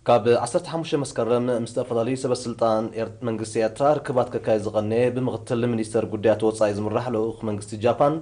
ካብ ዓሰርተ ሓሙሽተ መስከረም ምስ ዝተፈላለዩ ሰበ ስልጣን ኤር-፣ መንግስቲ ኤርትራ ርክባት ከካየድ ዝቐነየ ብምክትል ሚኒስተር ጉዳያት ወጻኢ ዝምራሕ ልኡኽ መንግስቲ ጃፓን፣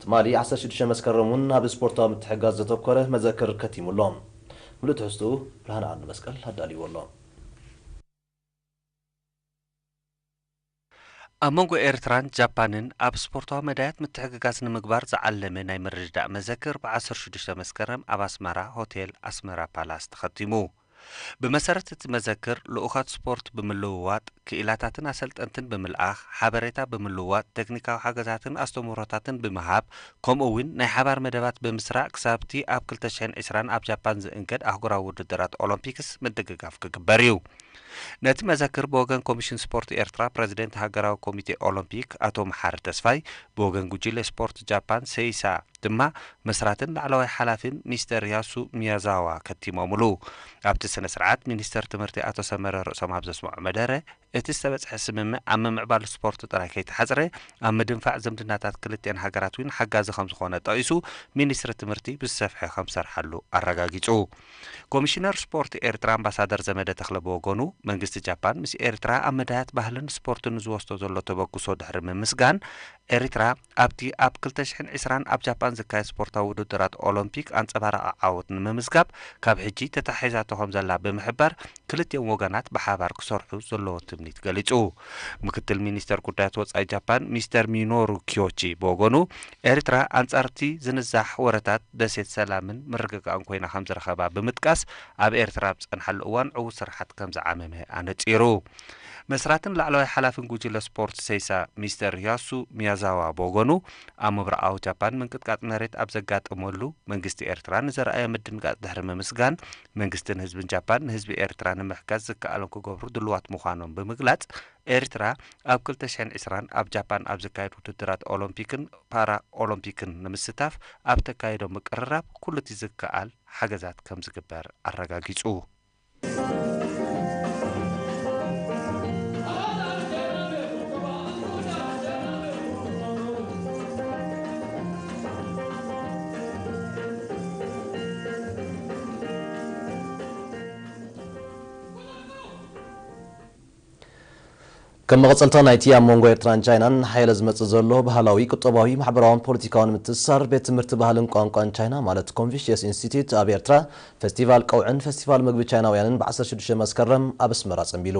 ትማሊ ዓሰርተ ሽዱሽተ መስከረም እውን ኣብ ስፖርታዊ ምትሕግጋዝ ዘተኮረ መዘክር ከቲሙ ኣሎ። ምሉእ ትሕዝትኡ ብርሃነ ዓንዱ መስቀል ኣዳልይዎ ኣሎ። ኣብ መንጎ ኤርትራን ጃፓንን ኣብ ስፖርታዊ መዳያት ምትሕግጋዝ ንምግባር ዝዓለመ ናይ ምርድዳእ መዘክር ብ ዓሰርተ ሽዱሽተ መስከረም ኣብ ኣስመራ ሆቴል ኣስመራ ፓላስ ተኸቲሙ። ብመሰረት እቲ መዘክር፣ ልኡኻት ስፖርት ብምልውዋጥ፣ ክኢላታትን ኣሰልጠንትን ብምልኣኽ፣ ሓበሬታ ብምልውዋጥ፣ ቴክኒካዊ ሓገዛትን ኣስተምህሮታትን ብምሃብ፣ ከምኡ እውን ናይ ሓባር መደባት ብምስራዕ፣ ክሳብቲ ኣብ ክልተ ሽሕን ዕስራን ኣብ ጃፓን ዝእንገድ ኣህጉራዊ ውድድራት ኦሎምፒክስ ምድግጋፍ ክግበር እዩ። ነቲ መዘክር ብወገን ኮሚሽን ስፖርት ኤርትራ ፕረዚደንት ሃገራዊ ኮሚቴ ኦሎምፒክ ኣቶ መሓሪ ተስፋይ፣ ብወገን ጉጅለ ስፖርት ጃፓን ሴይሳ ድማ መስራትን ላዕለዋይ ሓላፊን ሚስተር ያሱ ሚያዛዋ ከቲሞምሉ። ኣብቲ ስነ ስርዓት ሚኒስተር ትምህርቲ ኣቶ ሰመረ ርእሶም ኣብ ዘስምዖ መደረ፣ እቲ ዝተበጽሐ ስምምዕ ኣብ ምምዕባል ስፖርት ጥራይ ከይተሓጽረ፣ ኣብ ምድንፋዕ ዝምድናታት ክልቲአን ሃገራት እውን ሓጋዚ ከም ዝኾነ ጠቒሱ፣ ሚኒስትሪ ትምህርቲ ብዝሰፍሐ ከም ዝሰርሓሉ ኣረጋጊጹ። ኮሚሽነር ስፖርት ኤርትራ ኣምባሳደር ዘመደ ተኽለ ብወገኑ፣ መንግስቲ ጃፓን ምስ ኤርትራ ኣብ መዳያት ባህልን ስፖርትን ዝወስዶ ዘሎ ተበግሶ ድሕሪ ምምስጋን፣ ኤርትራ ኣብቲ ኣብ ክልተ ሽሕን ዕስራን ኣብ ጃፓን ዝካየድ ስፖርታዊ ውድድራት ኦሎምፒክ ኣንጸባራቒ ዓወት ንምምዝጋብ ካብ ሕጂ ተታሒዛቶ ከም ዘላ ብምሕባር፣ ክልቲኦም ወገናት ብሓባር ክሰርሑ ዘለዎ ትምኒት ገሊጹ። ምክትል ሚኒስተር ጉዳያት ወጻኢ ጃፓን ሚስተር ሚኖሩ ኪዮቺ ብወገኑ፣ ኤርትራ ኣንጻር እቲ ዝንዛሕ ወረታት ደሴት ሰላምን ምርግጋእን ኮይና ከም ዝረኸባ ብምጥቃስ፣ ኣብ ኤርትራ ኣብ ዝጸንሓሉ እዋን ዕዉት ስራሓት ከም ዝዓመመ ኣነጺሩ። መስራትን ላዕለዋይ ሓላፊን ጉጅለ ስፖርት ሴይሳ ሚስተር ያሱ ሚያዛዋ ብወገኑ፣ ኣብ ምብራቓዊ ጃፓን ምንቅጥቃጥ መሬት ኣብ ዘጋጠመሉ፣ መንግስቲ ኤርትራ ንዘርኣዮ ምድንጋጽ ድሕሪ ምምስጋን፣ መንግስትን ህዝብን ጃፓን ንህዝቢ ኤርትራ ንምሕጋዝ ዝከኣሎም ክገብሩ ድሉዋት ምዃኖም ብምግላጽ፣ ኤርትራ ኣብ ክልተ ሽሕን ዕስራን ኣብ ጃፓን ኣብ ዝካየድ ውድድራት ኦሎምፒክን ፓራ ኦሎምፒክን ንምስታፍ ኣብ ተካየዶ ምቅርራብ ኩሉ እቲ ዝከኣል ሓገዛት ከም ዝግበር ኣረጋጊጹ። ከም መቐጸልታ ናይቲ ኣብ መንጎ ኤርትራን ቻይናን ሓየለ ዝመጽእ ዘሎ ባህላዊ፣ ቁጠባዊ፣ ማሕበራውን ፖለቲካውን ምትእስሳር፣ ቤት ትምህርቲ ባህልን ቋንቋን ቻይና ማለት ኮንፊሽየስ ኢንስቲትዩት ኣብ ኤርትራ ፈስቲቫል ቀውዕን ፈስቲቫል ምግቢ ቻይናውያንን ብ ዓሰርተ ሽዱሽተ መስከረም ኣብ ኣስመራ ጸንቢሉ።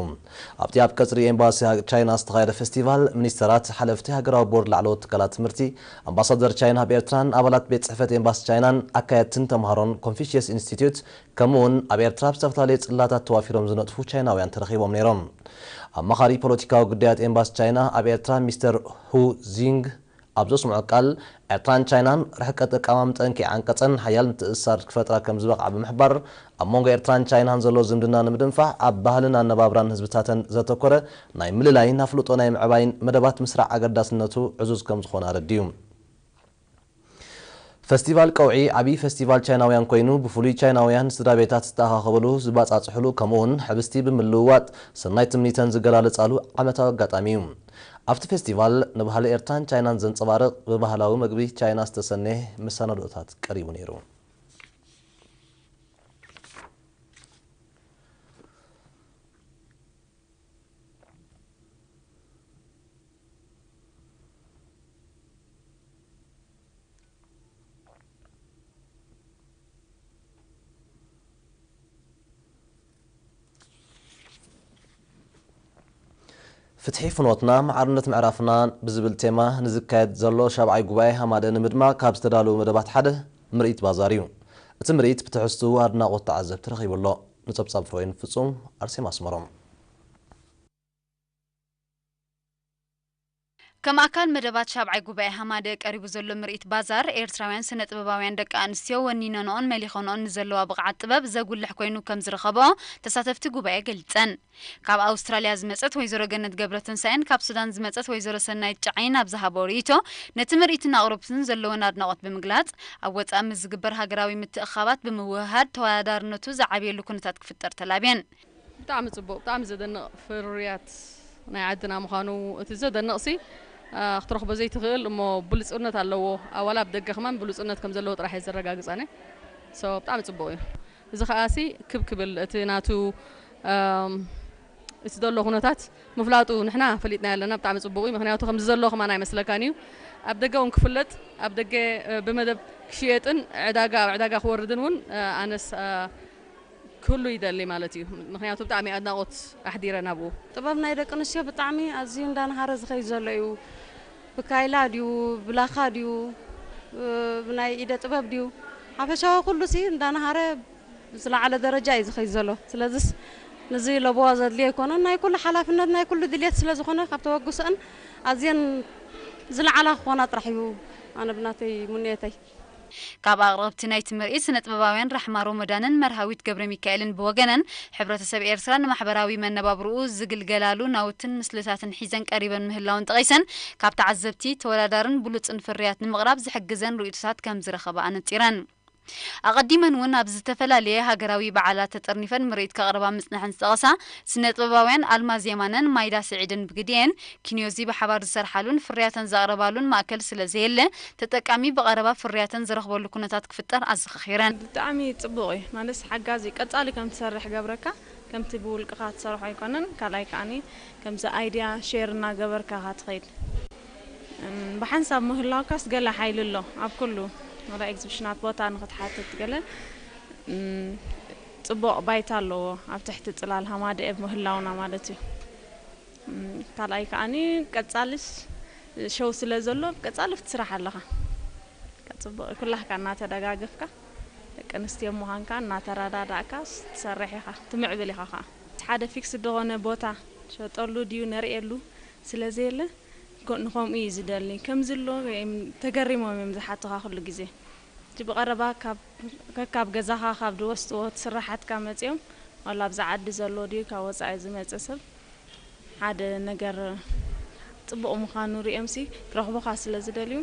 ኣብቲ ኣብ ቀጽሪ ኤምባሲ ቻይና ዝተኻየደ ፈስቲቫል፣ ሚኒስተራት፣ ሓለፍቲ ሃገራዊ ቦርድ ላዕለዎት ትካላት ትምህርቲ፣ ኣምባሳደር ቻይና ኣብ ኤርትራን ኣባላት ቤት ጽሕፈት ኤምባሲ ቻይናን ኣካየድትን ተምሃሮን ኮንፊሽየስ ኢንስቲትዩት፣ ከምኡውን ኣብ ኤርትራ ኣብ ዝተፈላለየ ጽላታት ተዋፊሮም ዝነጥፉ ቻይናውያን ተረኺቦም ነይሮም። ኣማኻሪ ፖለቲካዊ ጉዳያት ኤምባሲ ቻይና ኣብ ኤርትራ ሚስተር ሁ ዚንግ ኣብ ዘስምዖ ቃል፣ ኤርትራን ቻይናን ርሕቀት ኣቀማምጠን ከይዓንቀጸን ሓያል ምትእስሳር ክፈጥራ ከም ዝበቕዓ ብምሕባር፣ ኣብ መንጎ ኤርትራን ቻይናን ዘሎ ዝምድና ንምድንፋዕ ኣብ ባህልን ኣነባብራን ህዝብታተን ዘተኮረ ናይ ምልላይን ኣፍልጦ ናይ ምዕባይን መደባት ምስራዕ ኣገዳስነቱ ዕዙዝ ከም ዝኾነ ኣረዲኡ። ፈስቲቫል ቀውዒ ዓብዪ ፈስቲቫል ቻይናውያን ኮይኑ፣ ብፍሉይ ቻይናውያን ስድራ ቤታት ዝተኣኻኸብሉ፣ ዝባጻጽሕሉ፣ ከምኡውን ሕብስቲ ብምልውዋጥ ሰናይ ትምኒተን ዝገላለጻሉ ዓመታዊ ኣጋጣሚ እዩ። ኣብቲ ፌስቲቫል ንባህሊ ኤርትራን ቻይናን ዘንጸባርቕ ብባህላዊ መግቢ ቻይና ዝተሰነየ መሰናዶታት ቀሪቡ ነይሩ። ፍትሒ ፍኖትና፣ ማዕርነት ምዕራፍና ብዝብል ቴማ ንዝካየድ ዘሎ ሻብዓይ ጉባኤ ሃማደ ንምድማቕ ካብ ዝተዳለዉ መደባት ሓደ ምርኢት ባዛር እዩ። እቲ ምርኢት ብትሕዝትኡ ኣድናቖት ተዓዘብቲ ረኺቡ ኣሎ። ንጸብጻብ ፍሮይን ፍጹም፣ ኣርሴማ ኣስመሮም። ከም ኣካል መደባት ሻብዓይ ጉባኤ ሃማደ ቀሪቡ ዘሎ ምርኢት ባዛር፣ ኤርትራውያን ስነ ጥበባውያን ደቂ ኣንስትዮ ወኒነንኦን መሊኸንኦን ንዘለዋ ብቕዓት ጥበብ ዘጉልሕ ኮይኑ ከም ዝረኸብኦ ተሳተፍቲ ጉባኤ ገሊጸን። ካብ ኣውስትራልያ ዝመጸት ወይዘሮ ገነት ገብረትንሳኤን ካብ ሱዳን ዝመጸት ወይዘሮ ሰናይት ጨዓይን ኣብ ዝሃበኦ ርእይቶ፣ ነቲ ምርኢትን ኣቕረብቱን ዘለወን ኣድናቖት ብምግላጽ፣ ኣብ ወጻኢ ምስ ዝግበር ሃገራዊ ምትእኽኻባት ብምውህሃድ ተወዳዳርነቱ ዝዓብየሉ ኩነታት ክፍጠር ተላብየን። ብጣዕሚ ጽቡቕ፣ ብጣዕሚ ዘደንቕ ፍርያት ናይ ዓድና ምዃኑ እቲ ዘደንቕሲ፣ ኣ፣ ክትረኽቦ ዘይትኽእል እሞ ብሉጽነት ኣለዎ። ኣ፣ ዋላ ኣብ ደገ ከማን ብሉጽነት ከም ዘለዎ ጥራሕ እየ ዘረጋግጽ ኣነ። ሶ፣ ብጣዕሚ ጽቡቕ እዩ። እዚ ከኣሲ ክብ ክብል እቲ ናቱ እቲ ዘሎ ኩነታት ምፍላጡ ንሕና ፈሊጥና ኣለና። ብጣዕሚ ጽቡቕ እዩ። ምክንያቱ ከምዚ ዘሎ ከማን ኣይመስለካን እዩ። ኣብ ደገ እውን ክፍለጥ፣ ኣብ ደገ ብመደብ ክሽየጥን ዕዳጋ ኣብ ዕዳጋ ክወርድን እውን ኣነስ ክህሉ ይደሊ ማለት እዩ። ምክንያቱ ብጣዕሚ ኣድናቆት ኣሕዲረ ናብኡ። ጥበብ ናይ ደቂ ኣንስትዮ ብጣዕሚ ኣዝዩ እንዳናሃረ ዝኸይድ ዘሎ እዩ። ብካይላ ድዩ፣ ብላኻ ድዩ፣ ብናይ ኢደ ጥበብ ድዩ፣ ሓፈሻዊ ኩሉ ሲ እንዳናሃረ ዝለዓለ ደረጃ እዩ ዝኸይድ ዘሎ። ስለዚስ ንዚ ለበዋ ዘድልዮ ኣይኮነን፣ ናይ ኩሉ ሓላፍነት ናይ ኩሉ ድልየት ስለ ዝኾነ ካብ ተበግሶአን ኣዝየን ዝለዓላ ክኾና ጥራሕ እዩ ኣነ ብናተይ ሙንየተይ። ካብ ኣቕረብቲ ናይቲ ምርኢት ስነጥበባውያን ራሕማ ሮሞዳንን መርሃዊት ገብረ ሚካኤልን ብወገነን፣ ሕብረተሰብ ኤርትራ ንማሕበራዊ መነባብርኡ ዝግልገላሉ ናውትን ምስልታትን ሒዘን ቀሪበን ምህላውን ጠቒሰን፣ ካብ ተዓዘብቲ ተወዳዳርን ብሉጽን ፍርያት ንምቕራብ ዝሕግዘን ርእይቶታት ከም ዝረኸባ ኣነጺረን። ኣቐዲመን እውን ኣብ ዝተፈላለየ ሃገራዊ በዓላት ተጠርኒፈን ምርኢት ከቕርባ ምጽንሐን ዝጠቐሳ ስነጥበባውያን ኣልማዝ የማነን ማይዳ ስዒድን ብግዲኤን፣ ኪንዮዚ ብሓባር ዝሰርሓሉን ፍርያተን ዘቕርባሉን ማእከል ስለ ዘየለ፣ ተጠቃሚ ብቐረባ ፍርያተን ዝረኽበሉ ኩነታት ክፍጠር ኣዘኻኺረን። ብጣዕሚ ጽቡቕ እዩ። ማለት ሓጋዚ እዩ። ቀጻሊ ከም ትሰርሕ ገብረካ፣ ከምቲ ብውልቅኻ ትሰርሖ ኣይኮነን። ካልኣይ ከኣኒ ከምዚ ኣይድያ ሼር እናገበርካ ኢኻ ትኸይድ። እም፣ ብሓንሳብ ምህላውካስ ገለ ሓይሊ ኣሎ። ኣብ ኩሉ ወላ ኤግዚቢሽናት ቦታ ንኽትሓትት ገለ፣ እም፣ ጽቡቕ ባይታ ኣለዎ። ኣብ ትሕቲ ጽላል ሃማደኤ ምህላውና ማለት እዩ። እም፣ ካልኣይ ከኣኒ ቀጻልስ ሸው ስለ ዘሎ ቀጻሊ ትስራሕ ኣለኻ። ጽቡቕ እዩ። ኩላህካ እናተደጋገፍካ ደቂ ኣንስትዮ ምዃንካ እናተረዳዳእካ ትሰርሕ ኢኻ፣ ትምዕብል ኢኻ ኸዓ። ሓደ ፊክስ ዝኾነ ቦታ ሸጠሉ ድዩ ነርእየሉ ስለ ዘየለ፣ ኮ-፣ ንኸምኡ እዩ ዝደሊ። ከምዚ ኣሎ እዮም ተገሪሞም እዮም ዝሓቱኻ ኩሉ ግዜ። እቲ ብቐረባ ካብ፣ ከካብ ገዛኻ ካብ ዝወስድዎ እቲ ስራሓትካ መጺኦም፣ ዋላ ኣብዚ ዓዲ ዘሎ ድዩ ካብ ወጻኢ ዝመጸ ሰብ ሓደ ነገር ጽቡቕ ምዃኑ ሪኦምሲ ክረኽቡኻ ስለ ዝደልዩ፣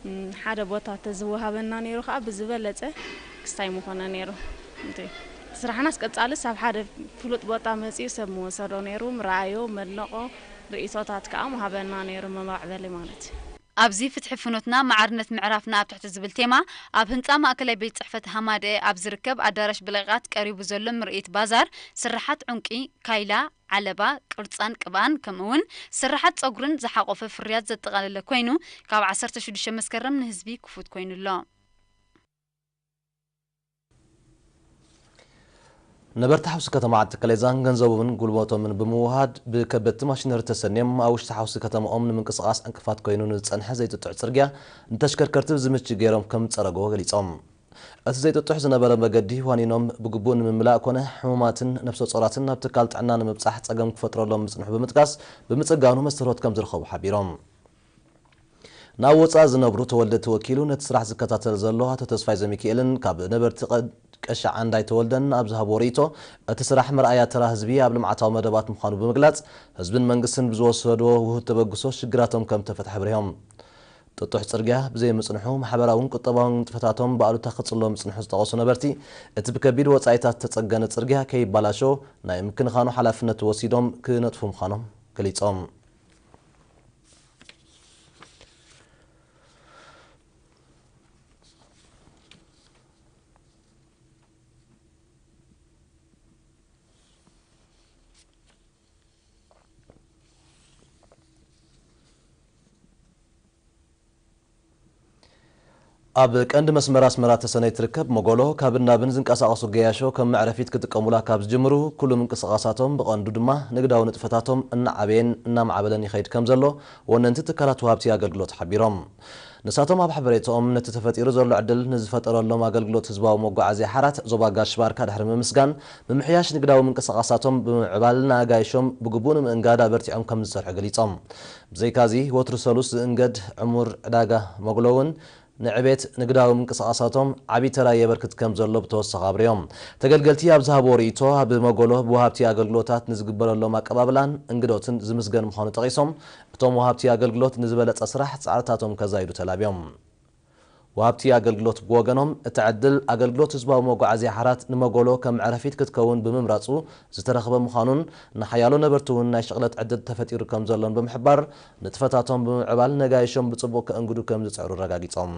እም፣ ሓደ ቦታ ተዝወሃበና ነይሩ ኸዓ ብዝበለጸ ክስታይ ምኾነ ነይሩ። እንተ ስራሕናስ ቀጻልስ ኣብ ሓደ ፍሉጥ ቦታ መጺኡ ሰብ ምወሰዶ ነይሩ፣ ምረኣዮ፣ መድነቖ፣ ርእይቶታት ከኣ ምሃበና ነይሩ፣ መማዕበሊ ማለት እዩ። ኣብዚ ፍትሒ ፍኖትና ማዕርነት ምዕራፍና ኣብ ትሕቲ ዝብል ቴማ፣ ኣብ ህንጻ ማእከላይ ቤት ጽሕፈት ሃማደኤ ኣብ ዝርከብ ኣዳራሽ ብለቂቓት ቀሪቡ ዘሎ ምርኢት ባዛር ስርሓት ዑንቂ፣ ካይላ፣ ዓለባ፣ ቅርጻን ቅብኣን፣ ከምኡ'ውን ስርሓት ጸጉርን ዝሓቖፈ ፍርያት ዘጠቓለለ ኮይኑ፣ ካብ ዓሰርተ ሽዱሽተ መስከረም ንህዝቢ ክፉት ኮይኑ ኣሎ። ነበርቲ ሓውሲ ከተማ ዓዲ ተከሌዛን ገንዘቦምን ጉልበቶምን ብምውሃድ ብከበድቲ ማሽነሪ ተሰንዮም ኣብ ውሽጢ ሓውሲ ከተማኦም ንምንቅስቓስ ዕንቅፋት ኮይኑ ንዝጸንሐ ዘይጥጡሕ ጽርግያ ንተሽከርከርቲ ብዝምች ገይሮም ከም ዝጸረግዎ ገሊጾም። እቲ ዘይጥጡሕ ዝነበረ መገዲ ዋኒኖም ብግቡእ ንምምላእ ኮነ ሕሙማትን ነፍሰ ጾራትን ናብ ትካል ጥዕና ንምብጻሕ ጸገም ክፈጥረሎም ምጽንሑ ብምጥቃስ ብምጽጋኑ መስተርሆት ከም ዝረኸቡ ሓቢሮም። ናብ ወጻኢ ዝነብሩ ተወልደ ተወኪሉ ነቲ ስራሕ ዝከታተል ዘሎ ኣቶ ተስፋይ ዘሚኪኤልን ካብ ነበርቲ ቀ-፣ ቀሻ ዓንዳይ ተወልደን ኣብ ዝሃብዎ ርእይቶ፣ እቲ ስራሕ መርኣያ ተራ ህዝቢ ኣብ ልምዓታዊ መደባት ምዃኑ ብምግላጽ፣ ህዝብን መንግስትን ብዝወሰድዎ ውሁድ ተበግሶ ሽግራቶም ከም ተፈትሐ ኣብሪሆም። ጥጡሕ ጽርግያ ብዘይምጽንሑ ማሕበራውን ቁጠባውን ንጥፈታቶም ብኣሉታ ክጽሎ ምጽንሑ ዝጠቐሱ ነበርቲ፣ እቲ ብከቢድ ወጻኢታት ዝተጸገነ ጽርግያ ከይባላሾ ናይ ምክንኻኑ ሓላፍነት ወሲዶም ክነጥፉ ምዃኖም ገሊጾም። ኣብ ቀንዲ መስመር ኣስመራ ተሰነይ ትርከብ መጎሎ፣ ካብን ናብን ዝንቀሳቐሱ ገያሾ ከም መዕረፊት ክጥቀሙላ ካብ ዝጅምሩ፣ ኩሉ ምንቅስቓሳቶም ብቐንዱ ድማ ንግዳዊ ንጥፈታቶም እናዓበየን እናማዕበለን ይኸይድ ከም ዘሎ ወነንቲ ትካላት ወሃብቲ ኣገልግሎት ሓቢሮም። ንሳቶም ኣብ ሓበሬታኦም ነቲ ተፈጢሩ ዘሎ ዕድል ንዝፈጠረሎም ኣገልግሎት ህዝባዊ መጓዓዝያ ሓራት ዞባ ጋሽ ባርካ ድሕሪ ምምስጋን፣ ምምሕያሽ ንግዳዊ ምንቅስቓሳቶም ብምምዕባል ንኣጋይሾም ብግቡእ ንምእንጋድ ኣበርቲዖም ከም ዝሰርሑ ገሊጾም። ብዘይካዚ፣ ወትሩ ሰሉስ ዝእንገድ ዕሙር ዕዳጋ መጉሎ እውን ንዕቤት ንግዳዊ ምንቅስቓሳቶም ዓቢ ተራ የበርክት ከም ዘሎ ብተወሳኺ ኣብሪዮም። ተገልገልቲ ኣብ ዝሃብዎ ርእይቶ፣ ኣብ መጎሎ ብወሃብቲ ኣገልግሎታት ንዝግበረሎም ኣቀባብላን እንግዶትን ዝምስገን ምዃኑ ጠቒሶም፣ እቶም ወሃብቲ ኣገልግሎት ንዝበለጸ ስራሕ ጻዕርታቶም ከዛይዱ ተላብዮም። ወሃብቲ ኣገልግሎት ብወገኖም፣ እቲ ዕድል ኣገልግሎት ህዝባዊ መጓዓዝያ ሓራት ንመጎሎ ከም መዕረፊት ክትከውን ብምምራጹ ዝተረኽበ ምዃኑን፣ ንሓያሎ ነበርቲ እውን ናይ ሽቕለት ዕድል ተፈጢሩ ከም ዘሎን ብምሕባር፣ ንጥፈታቶም ብምምዕባል ነጋይሾም ብጽቡቕ ከእንግዱ ከም ዝጽዕሩ ኣረጋጊጾም።